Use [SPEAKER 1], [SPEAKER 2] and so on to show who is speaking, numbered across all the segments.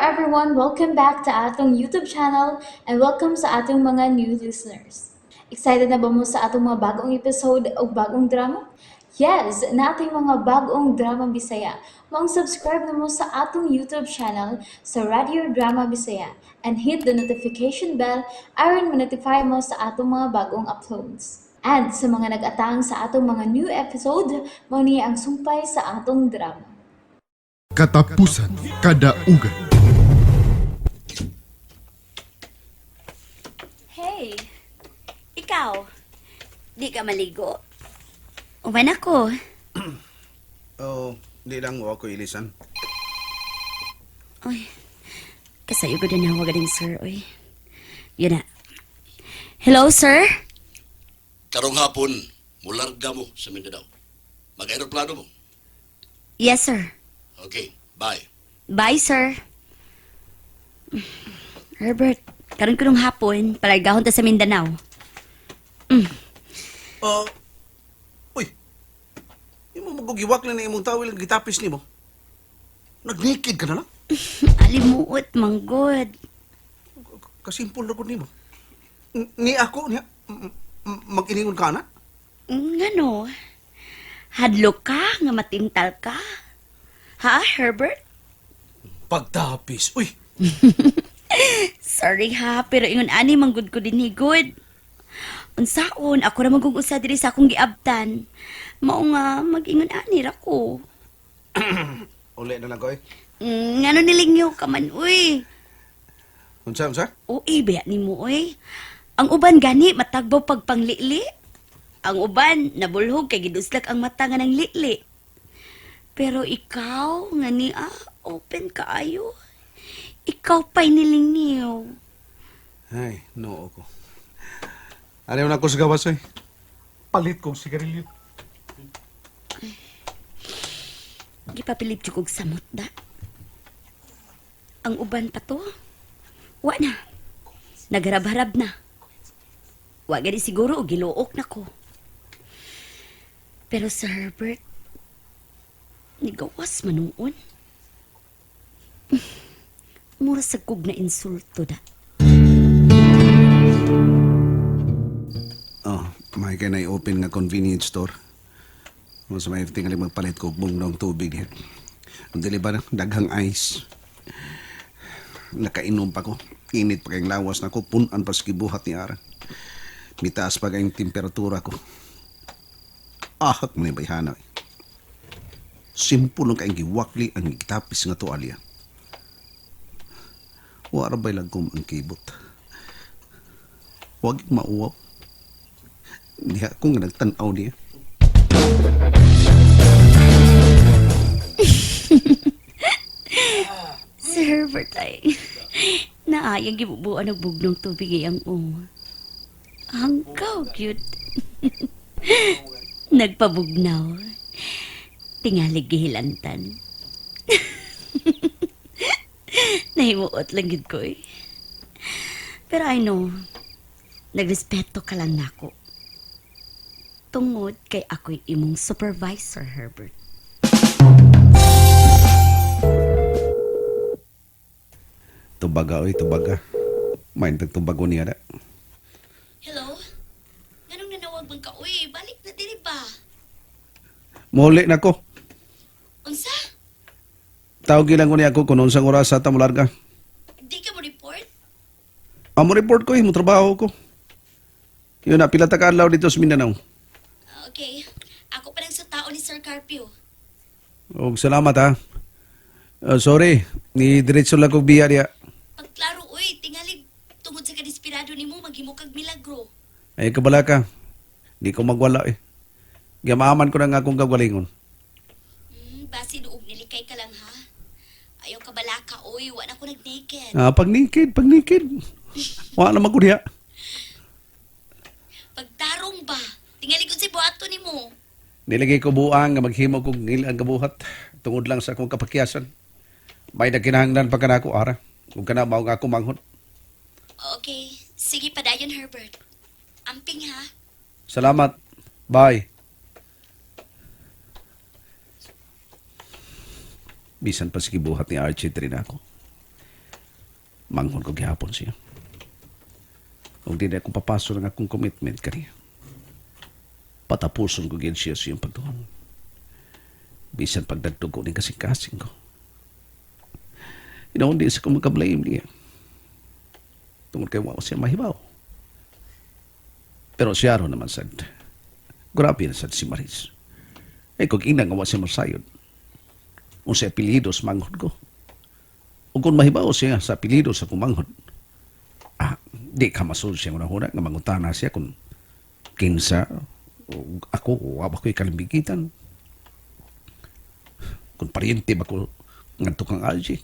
[SPEAKER 1] everyone! Welcome back to atong YouTube channel and welcome sa atong mga new listeners. Excited na ba mo sa atong mga bagong episode o bagong drama? Yes, nating mga bagong drama Bisaya. Maong subscribe na mo sa atong YouTube channel sa Radio Drama Bisaya and hit the notification bell aron ma-notify mo sa atong mga bagong uploads. And sa mga nag-atang sa atong mga new episode, mao ni ang sumpay sa atong drama.
[SPEAKER 2] Katapusan Kadaugan.
[SPEAKER 3] Hey, ikaw, di ka maligo. Uman ako.
[SPEAKER 4] Oh, di lang mo ako ilisan.
[SPEAKER 3] Uy, kasayo ko din na din, sir. Uy, yun na. Hello, sir?
[SPEAKER 5] Karong hapon, mularga mo sa Mindanao. Mag-aeroplano mo.
[SPEAKER 3] Yes, sir.
[SPEAKER 5] Okay, bye.
[SPEAKER 3] Bye, sir. Herbert, karon ko nung hapon, palargahon ta sa Mindanao.
[SPEAKER 4] Oh, uy. Imo magugiwak na imong tawil ang gitapis nimo. Nagnikid ka na lang.
[SPEAKER 3] Alimuot, manggod.
[SPEAKER 4] Kasimpol na gud nimo. Ni ako niya mag-iningon ka na.
[SPEAKER 3] Ngano? Hadlo ka, nga matintal ka. Ha, Herbert?
[SPEAKER 4] Pagtapis. Uy,
[SPEAKER 3] Sorry ha, pero ingon ani manggod ko din higod. Unsaon, ako ra magugusa diri sa akong giabtan. Mao nga mag-ingon ani ra ko.
[SPEAKER 4] Uli na lang ko eh.
[SPEAKER 3] Ngano nilingyo ka man uy.
[SPEAKER 4] Unsa unsa?
[SPEAKER 3] Uy, baya nimo uy. Ang uban gani matagbaw pag panglili. Ang uban nabulhog kay giduslak ang mata nga nang lili. Pero ikaw nga ni ah, open kaayo. Ikaw pa'y nilingyo.
[SPEAKER 4] Ay, no ako. Ano na ako sa gawas oy? Palit kong sigarilyo.
[SPEAKER 3] Gipapilip jud kog samot da. Ang uban pa to. Wa na. Nagharab-harab na. Wa gani siguro og giluok na ko. Pero Sir Herbert, nigawas manuon. Mura sa kog na insulto da.
[SPEAKER 4] Oh, may kay na open nga convenience store. Mas may tingali magpalit ko og tubig diha. Ang dili ba na, daghang ice. Nakainom pa ko. Init pa kayong lawas na ko. Punan pa sa gibuhat ni Ara. Mitaas pa kayong temperatura ko. Ahak mo ni bayhana. Eh. Simple lang kayong giwakli ang gitapis nga tuwalya. Wara ba'y lagkom ang kibot. Huwag mauwaw. Diha ko nga nagtanaw niya.
[SPEAKER 3] Sir Herbert ay naayang gibubuan og bugnong tubig ay ang o. Hanggaw cute. Nagpabugnaw. Tingalig gihilantan. Nahimuot lang gid ko eh. Pero I know, nagrespeto ka lang nako. Tungod kay ako'y imong supervisor, Herbert.
[SPEAKER 4] Tubaga oy, tubaga. Main tagtubago niya da.
[SPEAKER 3] Hello? Nganong nanawag man ka? Uy, balik na diri ba?
[SPEAKER 4] Muli na ko.
[SPEAKER 3] Unsa?
[SPEAKER 4] Tawag lang ko niya ako kung unsang oras sa tamularga.
[SPEAKER 3] Di ka mo report?
[SPEAKER 4] Amo report ko eh, mo trabaho ko. Yun na, pila ta ka adlaw dito sa Mindanao.
[SPEAKER 3] Okay. Ako pa lang sa tao ni Sir Carpio.
[SPEAKER 4] Og salamat ha. Sorry, ni diretso lang kog biya diya.
[SPEAKER 3] Pagklaro, uy, tingalig tungod sa kadesperado nimo maghimo kag milagro.
[SPEAKER 4] Ay kabala ka. Di ko magwala eh. Gamaaman ko na nga akong kagalingon.
[SPEAKER 3] Basi duog nilikay ka lang ha. Ayaw ka balaka, uy, wa na ko nag-naked.
[SPEAKER 4] Ah, pag naked, pag naked. Wa na man ko diha.
[SPEAKER 3] Pagtarong ba? Tingali kung si buhato nimo.
[SPEAKER 4] Nilagay ko buang nga maghimo kog ngil ang kabuhat tungod lang sa akong kapakyasan. May nagkinahanglan pa kanako ara. Ug kana mao nga ako manghod.
[SPEAKER 3] Okay, sige padayon Herbert. Amping ha.
[SPEAKER 4] Salamat. Bye. Bisan pa sige buhat ni Archie diri na ako. Manghod ko gihapon siya. Ug di na akong papaso ng akong commitment kaniya. Patapuson ko gid siya sa iyang pagtuon. Bisan pagdagdugo ni kasing-kasing ko. Hinoon di sa ko magka-blame niya. Tungod kay wa siya mahibaw. Pero siya ro naman sad. Grabe na sad si Maris. Eh kung ina nga wa siya masayod. Unsa apelyido sa manghod ko. O kung mahibaw siya sa apelyido sa kumanghod. Ah, di ka masul siya una-una nga mangutana siya kung kinsa o ako wa ba ko'y kalimbigitan. Kung paryente ba ko ngadto kang Algie.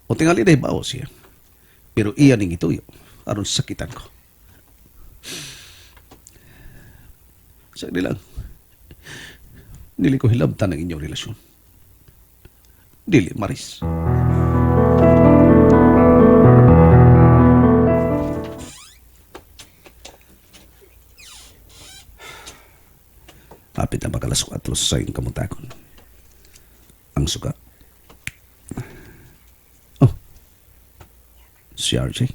[SPEAKER 4] O tingali na hibaw siya. Pero iya ning ituyo aron sakitan ko. Sa lang. Dili ko hilabtan ang inyong relasyon. Dili, Maris. Hapit na baka alas 4 sa iyong kamutakon. Ang suka. Oh. Si RJ.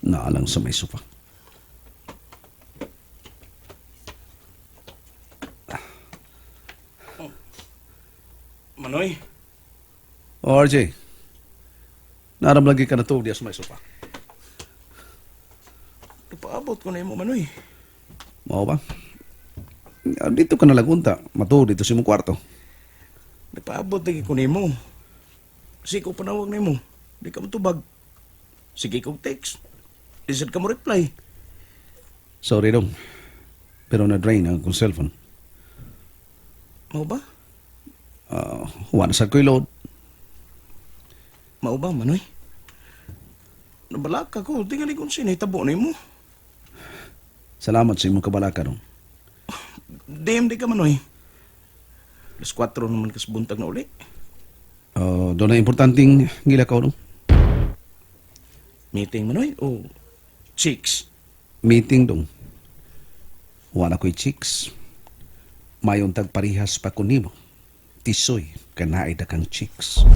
[SPEAKER 4] Naalang sa may sofa.
[SPEAKER 6] Manoy,
[SPEAKER 4] Oh, RJ. Naram lagi ka na tuog diya sa may sofa.
[SPEAKER 6] napaabot ko na imo Manoy.
[SPEAKER 4] Mao ba? Ah, dito ka na lagunta. Matuog dito sa imong kwarto.
[SPEAKER 6] Napaabot lagi ko nimo. Sige ko panawag nimo. Di ka motubag. Sige kog text. Di sad ka mo reply.
[SPEAKER 4] Sorry dong. Pero na-drain ang akong cellphone.
[SPEAKER 6] Mao ba?
[SPEAKER 4] Uh, wala sa ko'y load.
[SPEAKER 6] Mao ba Manoy? Nabalaka ko, tingali kung sino itabo nimo.
[SPEAKER 4] Salamat sa imong kabalaka dong.
[SPEAKER 6] DM di ka Manoy. Alas 4 naman kas buntag na uli.
[SPEAKER 4] Doon na importanteng ngilakaw dong.
[SPEAKER 6] Meeting Manoy o chicks.
[SPEAKER 4] Meeting dong. Wala ko'y chicks. Mayon tagparihas pa ko nimo. Tisoy, kanaid kang chicks.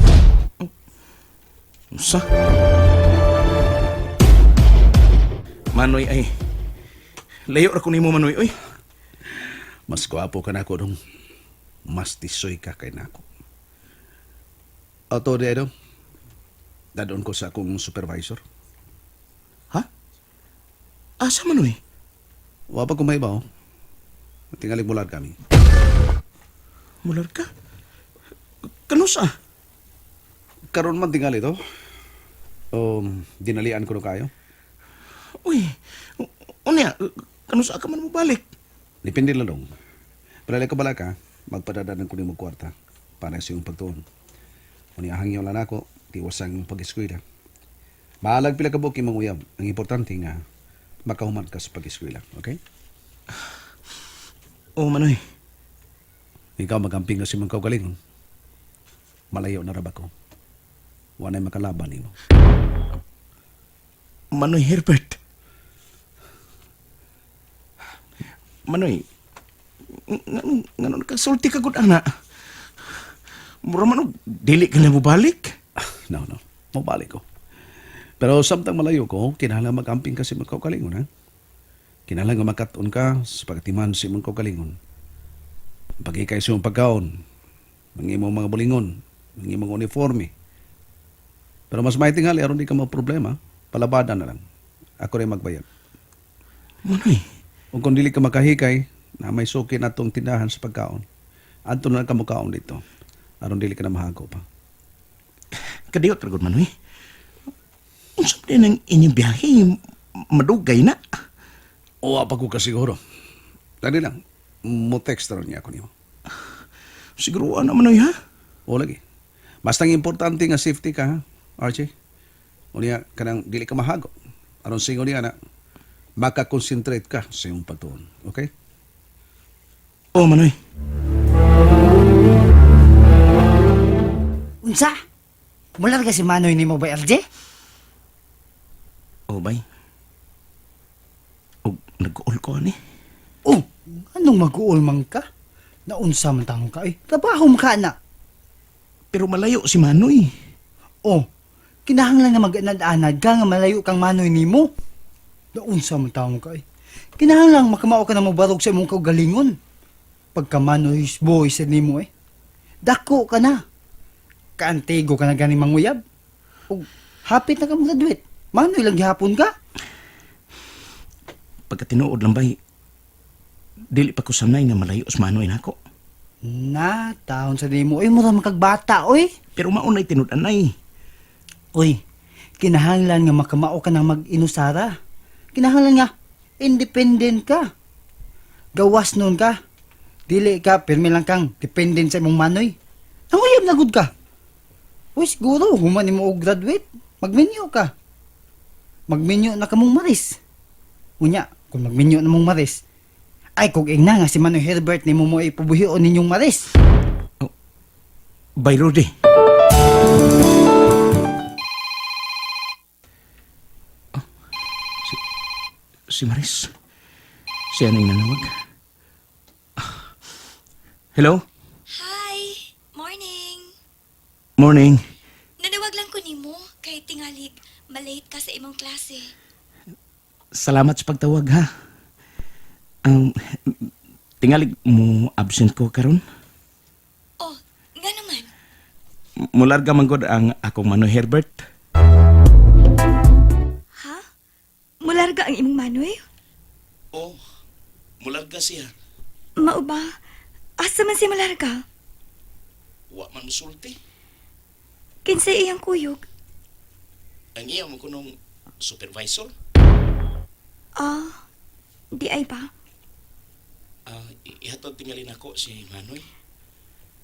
[SPEAKER 6] Unsa? Manoy ay layo ra ko nimo Manoy oy.
[SPEAKER 4] Mas gwapo ka nako dong. Mas tisoy ka kay nako. Ato di dong. Dadon ko sa akong supervisor.
[SPEAKER 6] Ha? Asa Manoy?
[SPEAKER 4] Wa pa ko mahibaw. Tingalig mulad kami.
[SPEAKER 6] Mular ka? Kanusa?
[SPEAKER 4] Karon man tingali to. Dinalian ko na kayo.
[SPEAKER 6] Uy, unya, kanusa ka man mo balik?
[SPEAKER 4] Depende lang dong. Pero ka bala ka, magpadadanan ko nimo kwarta para sa iyong pagtuon. Unya hangyo lang ako, tiwas ang pag-eskwela. Bahalag pila ka buok imong uyab. Ang importante nga makahuman ka sa pag-eskwela, okay?
[SPEAKER 6] Oh, Manoy.
[SPEAKER 4] Ikaw magamping na si mong kaugalingon. Malayo na raba ko. Wanay makalaban nimo.
[SPEAKER 6] Manoy Herbert. Manoy, nganong, nganong nakasulti ka gud ana? Mura man og dili ka na mo balik.
[SPEAKER 4] No, no. Mabalik ko. Pero samtang malayo ko, kinahanglan magamping ka sa imong kaugalingon, ha? Kinahanglan nga makat-on ka sa pagatiman sa imong kaugalingon. Pagikay sa imong pagkaon, mga imong mga bulingon, mga imong uniforme. Pero mas maitingali, aron di ka maproblema, palabada na lang. Ako rin magbayad.
[SPEAKER 6] Manoy,
[SPEAKER 4] Kung kung dili ka makahikay, na may suki na tong tindahan sa pagkaon. Adto na lang ka mukaon dito. Aron dili ka na mahago pa.
[SPEAKER 6] kadiyot ra gud Manoy. Unsa pa din ang inyong biyahe? Madugay na.
[SPEAKER 4] O, pa ko kasiguro. Dali lang. Mo text ron niya ako niyo.
[SPEAKER 6] Siguro ana Manoy ha?
[SPEAKER 4] O lagi. Basta ang importante nga safety ka, ha, RJ. O niya, kanang dili ka mahago. Aron singo niya na, makakonsentrate ka sa iyong pagtuon. Okay?
[SPEAKER 6] Oh, Manoy.
[SPEAKER 7] Unsa? Mular ka si Manoy nimo ba, RJ?
[SPEAKER 6] Oh, bay. Og nag-uol ko ani.
[SPEAKER 7] Oh, anong mag-uol man ka? Naunsa man taong ka eh. Trabaho man ka na.
[SPEAKER 6] Pero malayo si Manoy.
[SPEAKER 7] Oh, Kinahanglan nga mag-anad-anad ka nga malayo kang manoy nimo. Naunsa man taong ka eh. Kinahanglan makamao ka na mobarog sa imong kaugalingon. Pagka manoy boy sa nimo eh. Dako ka na. Kaantigo ka na gani manguyab. Ug hapit na ka graduate. Manoy lang gihapon ka.
[SPEAKER 6] Pagkatinuod lang bay, dili pa ko sanay nga malayo sa manoy nako.
[SPEAKER 7] Na, taon sa nimo. Uy, mura makagbata, oy.
[SPEAKER 6] Pero maunay tinud-anay.
[SPEAKER 7] Uy, kinahanglan nga makamao ka ng mag-inusara. Kinahanglan nga, independent ka. Gawas nun ka. Dili ka, pirmi lang kang dependent sa imong manoy. Nanguyab na gud ka. Uy, siguro, human nimo og graduate. Magminyo ka. Magminyo na kamong maris. Unya, kung magminyo na mong maris, ay kung ingna nga si Manoy Herbert nimo mo ipabuhion ninyong maris.
[SPEAKER 6] Bay Rudy. Oh, si Maris. Siya na yung nanawag. Ah. Hello?
[SPEAKER 8] Hi! Morning!
[SPEAKER 6] Morning.
[SPEAKER 8] Nanawag lang ko nimo kay tingalig malate ka sa imong klase.
[SPEAKER 6] Salamat sa pagtawag ha. Tingalig mo absent ko karon.
[SPEAKER 8] Oh, nga naman.
[SPEAKER 6] Mularga man gud ang akong Manoy Herbert.
[SPEAKER 8] Ha? Mularga ang imong manoy?
[SPEAKER 6] Oh, mularga siya.
[SPEAKER 8] Mao ba? Asa man siya mularga?
[SPEAKER 6] Wa man musulti.
[SPEAKER 8] Kinsay iyang kuyog?
[SPEAKER 6] Ang iya mo kunong supervisor.
[SPEAKER 8] Ah, di ay ba?
[SPEAKER 6] Ah, ihatod tingali nako si Manoy.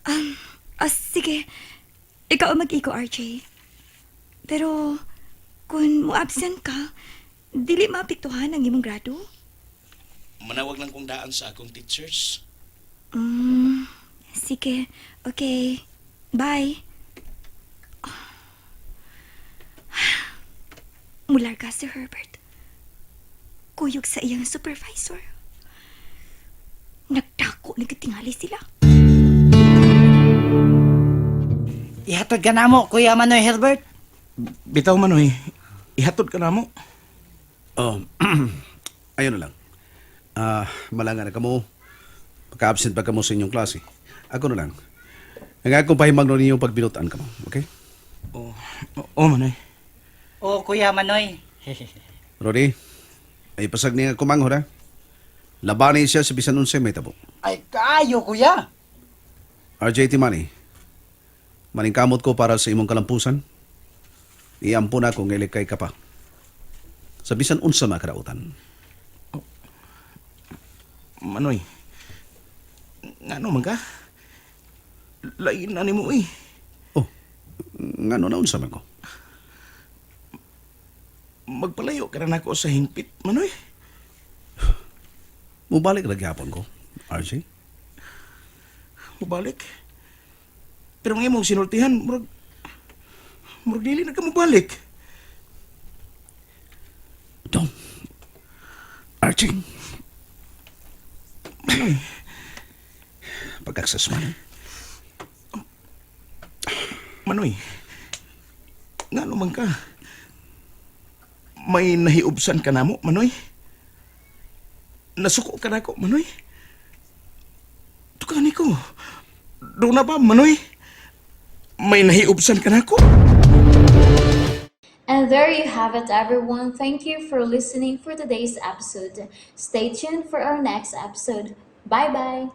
[SPEAKER 8] Ah, sige. Ikaw ang mag-iko, RJ. Pero, kung mo-absent ka, dili maapektuhan ang imong grado?
[SPEAKER 6] Manawag lang kong daan sa akong teachers.
[SPEAKER 8] Sige. Okay. Bye. Mularga si Herbert. Kuyog sa iyang supervisor. Nagdako nagtingali sila.
[SPEAKER 7] Ihatod ka na mo, Kuya Manoy Herbert.
[SPEAKER 6] Bitaw Manoy, ihatod ka namo.
[SPEAKER 4] Oh, ayun na lang. Ah, malanga na kamo. Pagka-absent pa kamo sa inyong klase. Ako na lang. Ang akong pahimang nun ninyong pagbinutan kamo, okay?
[SPEAKER 6] Oh, oh Manoy.
[SPEAKER 7] Oh, Kuya Manoy.
[SPEAKER 4] Rodi, ay pasag niya kumanghod ha. Labanin siya sa bisan unsay may tabo.
[SPEAKER 7] Ay, kaayo, Kuya.
[SPEAKER 4] RJ Timani, maningkamot ko para sa imong kalampusan. Iampo na kung ilikay ka pa. Sa bisan unsa makadautan.
[SPEAKER 6] Manoy. Ngano man ka? Lain na nimo eh.
[SPEAKER 4] Oh, ngano na unsa man ko?
[SPEAKER 6] Magpalayo ka na nako sa hingpit, Manoy.
[SPEAKER 4] Mubalik lagi hapon ko, RJ.
[SPEAKER 6] Mubalik. Pero ang imong sinultihan, murag dili na ka mubalik.
[SPEAKER 4] Dong. RJ.
[SPEAKER 6] Manoy,
[SPEAKER 4] Pag-access man.
[SPEAKER 6] Manoy. Ngano man ka? May nahiubsan ka namo, Manoy? Nasuko ka nako, Manoy? Tukani ko. Doon na ba, Manoy? May nahiubsan ka nako?
[SPEAKER 1] And there you have it, everyone. Thank you for listening for today's episode. Stay tuned for our next episode. Bye bye.